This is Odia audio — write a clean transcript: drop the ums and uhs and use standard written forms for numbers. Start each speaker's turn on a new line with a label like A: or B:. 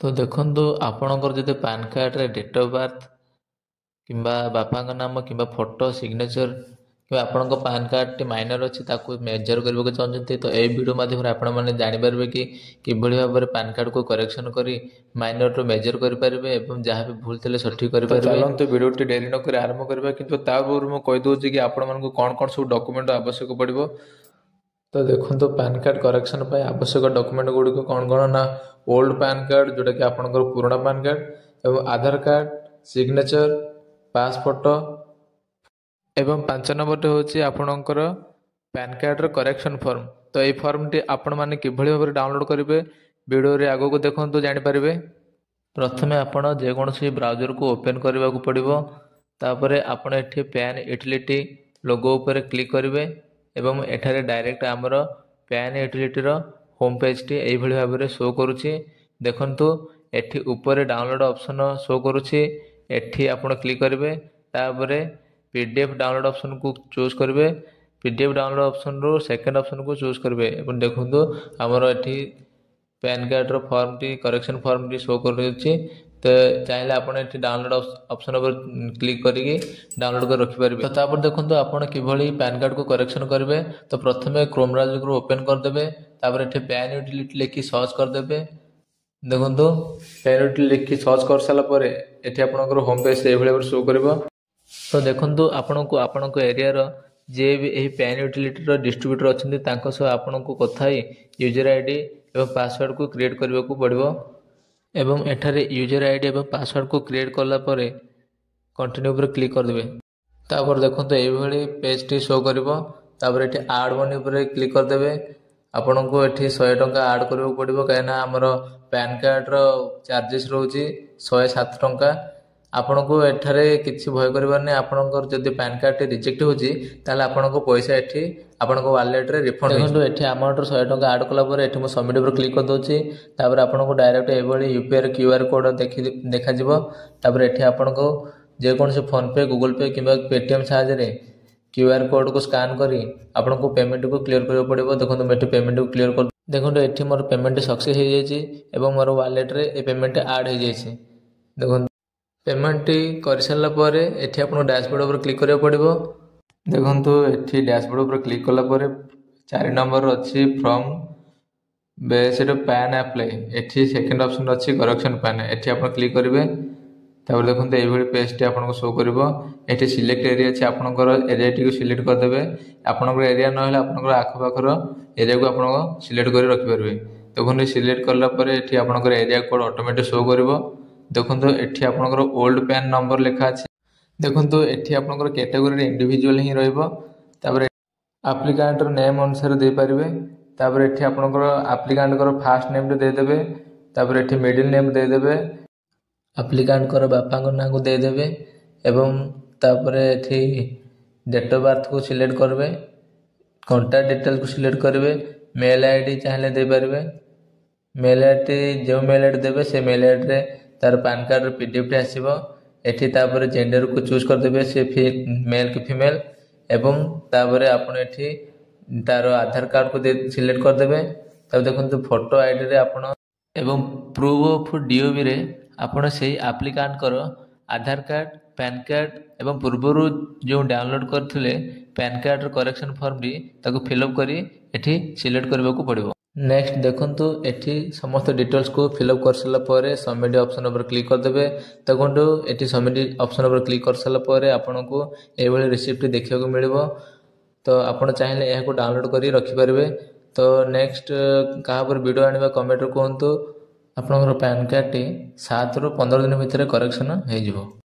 A: ତ ଦେଖନ୍ତୁ, ଆପଣଙ୍କର ଯଦି ପାନ୍ କାର୍ଡ଼ରେ ଡେଟ୍ ଅଫ୍ ବାର୍ଥ କିମ୍ବା ବାପାଙ୍କ ନାମ କିମ୍ବା ଫଟୋ, ସିଗ୍ନେଚର୍ କିମ୍ବା ଆପଣଙ୍କ ପାନ୍ କାର୍ଡ଼ଟି ମାଇନର୍ ଅଛି, ତାକୁ ମେଜର୍ କରିବାକୁ ଚାହୁଁଛନ୍ତି, ତ ଏଇ ଭିଡ଼ିଓ ମାଧ୍ୟମରେ ଆପଣମାନେ ଜାଣିପାରିବେ କି କିଭଳି ଭାବରେ ପାନ୍ କାର୍ଡ଼କୁ କରେକ୍ସନ୍ କରି ମାଇନର୍ରୁ ମେଜର୍ କରିପାରିବେ ଏବଂ ଯାହା ବି ଭୁଲ ଥିଲେ ସଠିକ୍ କରିପାରିବେ।
B: ଚାଲନ୍ତୁ, ଭିଡ଼ିଓଟି ଡେରି ନକରି ଆରମ୍ଭ କରିବା। କିନ୍ତୁ ତା ପୂର୍ବରୁ ମୁଁ କହିଦେଉଛି କି ଆପଣମାନଙ୍କୁ କ'ଣ କ'ଣ ସବୁ ଡକୁମେଣ୍ଟ ଆବଶ୍ୟକ ପଡ଼ିବ। ତ ଦେଖନ୍ତୁ, ପାନ୍ କାର୍ଡ଼ କରେକ୍ସନ୍ ପାଇଁ ଆବଶ୍ୟକ ଡକୁମେଣ୍ଟ ଗୁଡ଼ିକ କ'ଣ କ'ଣ ନା ଓଲ୍ଡ ପାନ୍ କାର୍ଡ଼, ଯେଉଁଟାକି ଆପଣଙ୍କର ପୁରୁଣା ପାନ୍ କାର୍ଡ଼, ଏବଂ ଆଧାର କାର୍ଡ଼, ସିଗ୍ନେଚର୍, ପାସ୍ ଫଟୋ ଏବଂ 5 ନମ୍ବରଟି ହେଉଛି ଆପଣଙ୍କର ପ୍ୟାନ୍ କାର୍ଡ଼ର କରେକ୍ସନ୍ ଫର୍ମ। ତ ଏଇ ଫର୍ମଟି ଆପଣମାନେ କିଭଳି ଭାବରେ ଡାଉନଲୋଡ଼୍ କରିବେ, ଭିଡ଼ିଓରେ ଆଗକୁ ଦେଖନ୍ତୁ, ଜାଣିପାରିବେ।
A: ପ୍ରଥମେ ଆପଣ ଯେକୌଣସି ବ୍ରାଉଜରକୁ ଓପେନ୍ କରିବାକୁ ପଡ଼ିବ। ତାପରେ ଆପଣ ଏଠି ପ୍ୟାନ୍ ୟୁଟିଲିଟି ଲୋଗୋ ଉପରେ କ୍ଲିକ୍ କରିବେ ଏବଂ ଏଠାରେ ଡାଇରେକ୍ଟ ଆମର ପ୍ୟାନ୍ ୟୁଟିଲିଟିର ହୋମ୍ ପେଜ୍ଟି ଏଇଭଳି ଭାବରେ ଶୋ କରୁଛି। ଦେଖନ୍ତୁ, ଏଠି ଉପରେ ଡାଉନଲୋଡ଼୍ ଅପସନ୍ ଶୋ କରୁଛି। ଏଠି ଆପଣ କ୍ଲିକ୍ କରିବେ। ତାପରେ PDF download ଅପସନ୍କୁ ଚୁଜ୍ କରିବେ। PDF download ଅପସନ୍ରୁ ସେକେଣ୍ଡ ଅପସନ୍କୁ ଚୁଜ୍ କରିବେ ଏବଂ ଦେଖନ୍ତୁ, ଆମର ଏଠି ପ୍ୟାନ୍ କାର୍ଡ଼ର ଫର୍ମଟି, କରେକ୍ସନ୍ ଫର୍ମଟି ଶୋ କରୁଛି। ତ ଚାହିଁଲେ ଆପଣ ଏଠି ଡାଉନଲୋଡ଼୍ ଅପସନ୍ ଉପରେ କ୍ଲିକ୍ କରିକି ଡାଉନଲୋଡ଼୍ କରି ରଖିପାରିବେ। ତ ତାପରେ ଦେଖନ୍ତୁ, ଆପଣ କିଭଳି ପ୍ୟାନ୍ କାର୍ଡ଼କୁ କରେକ୍ସନ୍ କରିବେ। ତ ପ୍ରଥମେ କ୍ରୋମ୍ ବ୍ରାଉଜରକୁ ଓପେନ୍ କରିଦେବେ। ତାପରେ ଏଠି ପ୍ୟାନ୍ ୟୁଟିଲିଟି ଲେଖି ସର୍ଚ୍ଚ କରିଦେବେ। ଦେଖନ୍ତୁ,
B: ପ୍ୟାନ୍ ୟୁଟିଲିଟି ଲେଖି ସର୍ଚ୍ଚ କରିସାରିଲା ପରେ ଏଠି ଆପଣଙ୍କର ହୋମ୍ ପେଜ୍ ଏଇଭଳି ଭାବରେ ଶୋ କରିବ।
A: ତ ଦେଖନ୍ତୁ, ଆପଣଙ୍କୁ ଆପଣଙ୍କ ଏରିଆର ଯିଏ ବି ଏହି ପ୍ୟାନ୍ ୟୁଟିଲିଟିର ଡିଷ୍ଟ୍ରିବ୍ୟୁଟର ଅଛନ୍ତି, ତାଙ୍କ ସହ ଆପଣଙ୍କୁ କଥା ହେଇ ୟୁଜର୍ ID ଏବଂ ପାସୱାର୍ଡ଼କୁ କ୍ରିଏଟ୍ କରିବାକୁ ପଡ଼ିବ ଏବଂ ଏଠାରେ ୟୁଜର୍ ID ଏବଂ ପାସୱାର୍ଡ଼କୁ କ୍ରିଏଟ୍ କଲା ପରେ କଣ୍ଟିନ୍ୟୁ ଉପରେ କ୍ଲିକ୍ କରିଦେବେ। ତାପରେ ଦେଖନ୍ତୁ, ଏଇଭଳି ପେଜ୍ଟି ଶୋ କରିବ। ତାପରେ ଏଠି ଆଡ଼୍ ମନି ଉପରେ କ୍ଲିକ୍ କରିଦେବେ। ଆପଣଙ୍କୁ ଏଠି 100 ଟଙ୍କା ଆଡ଼୍ କରିବାକୁ ପଡ଼ିବ, କାହିଁକିନା ଆମର ପ୍ୟାନ୍ କାର୍ଡ଼ର ଚାର୍ଜେସ୍ ରହୁଛି 107 ଟଙ୍କା। ଆପଣଙ୍କୁ ଏଠାରେ କିଛି ଭୟ କରିବାର ନାହିଁ। ଆପଣଙ୍କର ଯଦି ପ୍ୟାନ୍ କାର୍ଡ଼ଟି ରିଜେକ୍ଟ ହେଉଛି, ତାହେଲେ ଆପଣଙ୍କ ପଇସା ଏଠି ଆପଣଙ୍କ ୱାଲେଟ୍ରେ ରିଫଣ୍ଡ। ଦେଖନ୍ତୁ, ଏଠି ଆମାଉଣ୍ଟର 100 ଟଙ୍କା ଆଡ଼୍ କଲା ପରେ ଏଠି ମୁଁ ସବମିଟ୍ ଉପରେ କ୍ଲିକ୍ କରିଦେଉଛି। ତାପରେ ଆପଣଙ୍କୁ ଡାଇରେକ୍ଟ ଏଭଳି UPI QR code ଦେଖାଯିବ। ତାପରେ ଏଠି ଆପଣଙ୍କୁ ଯେକୌଣସି ଫୋନ୍ପେ, ଗୁଗଲ୍ ପେ କିମ୍ବା ପେଟିଏମ୍ ସାହାଯ୍ୟରେ କ୍ୟୁଆର୍ କୋଡ଼୍କୁ ସ୍କାନ୍ କରି ଆପଣଙ୍କୁ ପେମେଣ୍ଟକୁ କ୍ଲିୟର କରିବାକୁ ପଡ଼ିବ। ଦେଖନ୍ତୁ, ମୁଁ ଏଠି ପେମେଣ୍ଟକୁ କ୍ଲିୟର କରି, ଦେଖନ୍ତୁ, ଏଠି ମୋର ପେମେଣ୍ଟ ସକ୍ସେସ୍ ହେଇଯାଇଛି ଏବଂ ମୋର ୱାଲେଟ୍ରେ ଏ ପେମେଣ୍ଟ ଆଡ଼୍ ହେଇଯାଇଛି। ଦେଖନ୍ତୁ, ପେମେଣ୍ଟଟି କରିସାରିଲା ପରେ ଏଠି ଆପଣଙ୍କୁ ଡ୍ୟାସବୋର୍ଡ଼ ଉପରେ କ୍ଲିକ୍ କରିବାକୁ ପଡ଼ିବ।
B: ଦେଖନ୍ତୁ, ଏଠି ଡ୍ୟାସବୋର୍ଡ଼ ଉପରେ କ୍ଲିକ୍ କଲା ପରେ 4 ନମ୍ବର ଅଛି ଫର୍ମ ବେସ୍ଡ ପ୍ୟାନ୍ ଆପ୍ଲାଏ। ଏଠି ସେକେଣ୍ଡ ଅପସନ୍ ଅଛି କରେକ୍ସନ୍ ପ୍ୟାନ୍। ଏଠି ଆପଣ କ୍ଲିକ୍ କରିବେ। ତାପରେ ଦେଖନ୍ତୁ, ଏଇଭଳି ପେଜ୍ଟି ଆପଣଙ୍କୁ ଶୋ କରିବ। ଏଠି ସିଲେକ୍ଟ ଏରିଆ ଅଛି, ଆପଣଙ୍କର ଏରିଆଟିକୁ ସିଲେକ୍ଟ କରିଦେବେ। ଆପଣଙ୍କର ଏରିଆ ନହେଲେ ଆପଣଙ୍କର ଆଖପାଖର ଏରିଆକୁ ଆପଣ ସିଲେକ୍ଟ କରି ରଖିପାରିବେ। ଦେଖନ୍ତୁ, ସିଲେକ୍ଟ କଲା ପରେ ଏଠି ଆପଣଙ୍କର ଏରିଆ କୋଡ଼୍ ଅଟୋମେଟିକ୍ ଶୋ କରିବ। ଦେଖନ୍ତୁ, ଏଠି ଆପଣଙ୍କର ଓଲ୍ଡ ପ୍ୟାନ୍ ନମ୍ବର ଲେଖା ଅଛି। ଦେଖନ୍ତୁ, ଏଠି ଆପଣଙ୍କର କ୍ୟାଟେଗୋରୀରେ ଇଣ୍ଡିଭିଜୁଆଲ ହିଁ ରହିବ। ତାପରେ ଆପ୍ଲିକାଣ୍ଟର ନେମ୍ ଅନୁସାରେ ଦେଇପାରିବେ। ତାପରେ ଏଠି ଆପଣଙ୍କର ଆପ୍ଲିକାଣ୍ଟଙ୍କର ଫାଷ୍ଟ ନେମ୍ଟି ଦେଇଦେବେ। ତାପରେ ଏଠି ମିଡ଼ିଲ୍ ନେମ୍ ଦେଇଦେବେ।
A: ଆପ୍ଲିକାଣ୍ଟଙ୍କର ବାପାଙ୍କ ନାଁକୁ ଦେଇଦେବେ ଏବଂ ତାପରେ ଏଠି ଡେଟ୍ ଅଫ୍ ବାର୍ଥକୁ ସିଲେକ୍ଟ କରିବେ, କଣ୍ଟାକ୍ଟ ଡିଟେଲ୍ସକୁ ସିଲେକ୍ଟ କରିବେ। ମେଲ୍ ID ଚାହିଁଲେ ଦେଇପାରିବେ। ମେଲ୍ ID, ଯେଉଁ ମେଲ୍ ID ଦେବେ, ସେ ମେଲ୍ ଆଇଡ଼ିରେ ତାର ପାନ୍ କାର୍ଡ଼ର ପିଡିଏଫ୍ଟି ଆସିବ। ଏଠି ତାପରେ ଜେଣ୍ଡରକୁ ଚୁଜ୍ କରିଦେବେ, ସେ ମେଲ୍ କି ଫିମେଲ୍, ଏବଂ ତାପରେ ଆପଣ ଏଠି ତାର ଆଧାର କାର୍ଡ଼କୁ ଦେଇ ସିଲେକ୍ଟ କରିଦେବେ। ତାପରେ ଦେଖନ୍ତୁ, ଫଟୋ ଆଇଡ଼ିରେ ଆପଣ ଏବଂ ପ୍ରୁଫ୍ ଅଫ୍ ଡିଓବିରେ ଆପଣ ସେଇ ଆପ୍ଲିକାଣ୍ଟଙ୍କର ଆଧାର କାର୍ଡ଼, ପ୍ୟାନ୍ କାର୍ଡ଼ ଏବଂ ପୂର୍ବରୁ ଯେଉଁ ଡାଉନଲୋଡ଼୍ କରିଥିଲେ ପ୍ୟାନ୍ କାର୍ଡ଼ର କରେକ୍ସନ୍ ଫର୍ମଟି, ତାକୁ ଫିଲ୍ଅପ୍ କରି ଏଠି ସିଲେକ୍ଟ କରିବାକୁ ପଡ଼ିବ। ନେକ୍ସଟ ଦେଖନ୍ତୁ, ଏଠି ସମସ୍ତ ଡିଟେଲ୍ସକୁ ଫିଲ୍ଅପ୍ କରିସାରିଲା ପରେ ସବମିଟ୍ ଅପସନ୍ ଉପରେ କ୍ଲିକ୍ କରିଦେବେ। ଦେଖନ୍ତୁ, ଏଠି ସବମିଟ୍ ଅପସନ୍ ଉପରେ କ୍ଲିକ୍ କରିସାରିଲା ପରେ ଆପଣଙ୍କୁ ଏଇଭଳି ରିସିପ୍ଟ ଦେଖିବାକୁ ମିଳିବ। ତ ଆପଣ ଚାହିଁଲେ ଏହାକୁ ଡାଉନଲୋଡ଼୍ କରି ରଖିପାରିବେ। ତ ନେକ୍ସଟ କାହା ଉପରେ ଭିଡ଼ିଓ ଆଣିବା, କମେଣ୍ଟରେ କୁହନ୍ତୁ। ଆପଣଙ୍କର ପ୍ୟାନ୍ କାର୍ଡ଼ଟି 7ରୁ 15 ଦିନ ଭିତରେ କରେକ୍ସନ୍ ହେଇଯିବ।